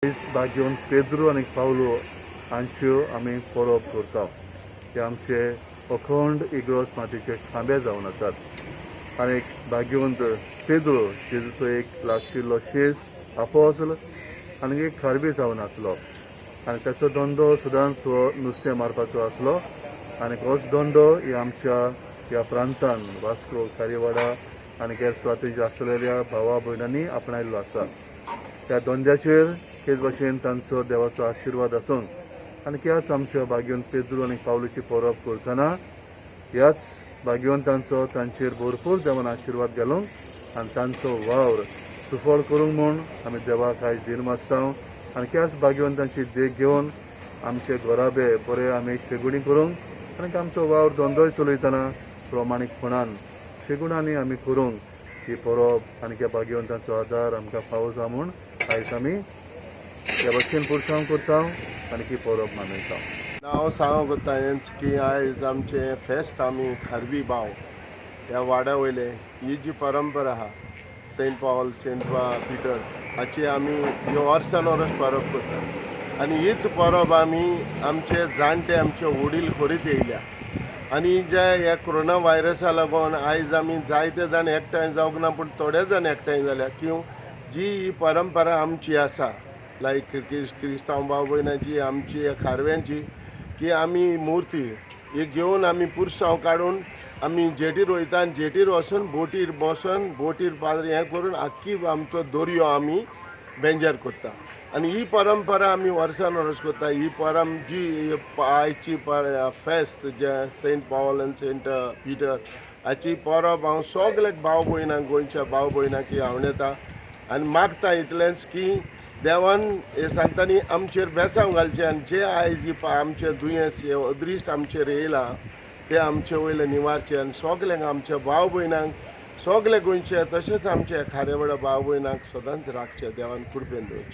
भाग्यवंत पेद्रू आनी पावलो हांच्यो आमी परब करता. ते आमचे अखंड इगर्ज मातयेचे खांबे जावन आसात. आनी भाग्यवंत पेद्रो जेजूचो एक लागशिल्लो शेस आपोसल आनी एक खारवी जावन आसलो आनी ताचो धंदो सदांच हो नुस्तें मारपाचो आसलो. आनी होच धंदो ह्या आमच्या ह्या प्रांतान वास्को, खारीवाडा आनी हेर सुवातींचेर आसलेल्या भावा भयणांनी आपणायल्लो आसा. ह्या धंद्याचेर तेच भाशेन तांचो देवाचो आशिर्वाद आसूंक आनी ह्याच आमच्या भाग्यवंत पेद्रू आनी पावलूची परब करतना ह्याच भाग्यवंतांचो तांचेर भरपूर देवान आशिर्वाद घालूंक आनी तांचो वावर सुफळ करूंक म्हूण आमी देवाक आयज धीर मागता. आनी ह्याच भाग्यवंतांची देख घेवन आमचे घराबे बरे आमी शेगुणी करूंक आनी आमचो वावर धंदोय चलयतना प्रमाणीकपणान शेगुणांनी आमी करूंक ही परब आनी ह्या भाग्यवंतांचो आदार आमकां फावो जावं म्हूण आयज आमी ह्या भाशेन पुरसांव करता आनी ही परब मनयता. हांव सांगूंक कोत्ता हेंच की आयज आमचें फेस्त आमी खारवी भाव ह्या वाड्या वयले ही जी परंपरा आहा सेंट पॉल, सेंट पिटर हाची आमी ह्यो वर्सान वर्स परब करता आनी हीच परब आमी आमचे जाणटे आमचे वडील करीत येयल्या. आनी जे ह्या कोरोना व्हायरसा लागून आयज आमी जायते जाण एकठांय जावंक ना, पूण थोडे जाण एकठांय जाल्या किंवा जी ही परंपरा आमची आसा लायक क्रिस्तांव भाव भयणांची आमची खारव्यांची की आमी मुर्ती ही घेवन आमी पुरसांव काडून आमी जेटीर वयता आनी जेटीर वचून बोटीर बसून बोटीर पाद्र हें करून आख्खी आमचो दर्यो आमी बेंजार करता. आनी ही परंपरा आमी वर्सान वर्स करता. ही परम जी आयची फेस्त जे सेंट पॉल आनी सेंट पिटर हाची परब हांव सगल्याक भाव भयणांक गोंयच्या भाव भयणांक ही आंवडेता आनी मागता इतलेंच की देवान हे सांतांनी आमचेर बेसांव घालचें आनी जे आयज ही आमचें दुयेंस हे अदृश्ट आमचेर येयलां तें आमचे वयलें निवारचें आनी सगल्यांक आमच्या भाव भयणांक सगळे गोंयचे तशेंच आमचे खारेवाडा भाव भयणांक सदांच राखचें देवान कृपेन दवरचें.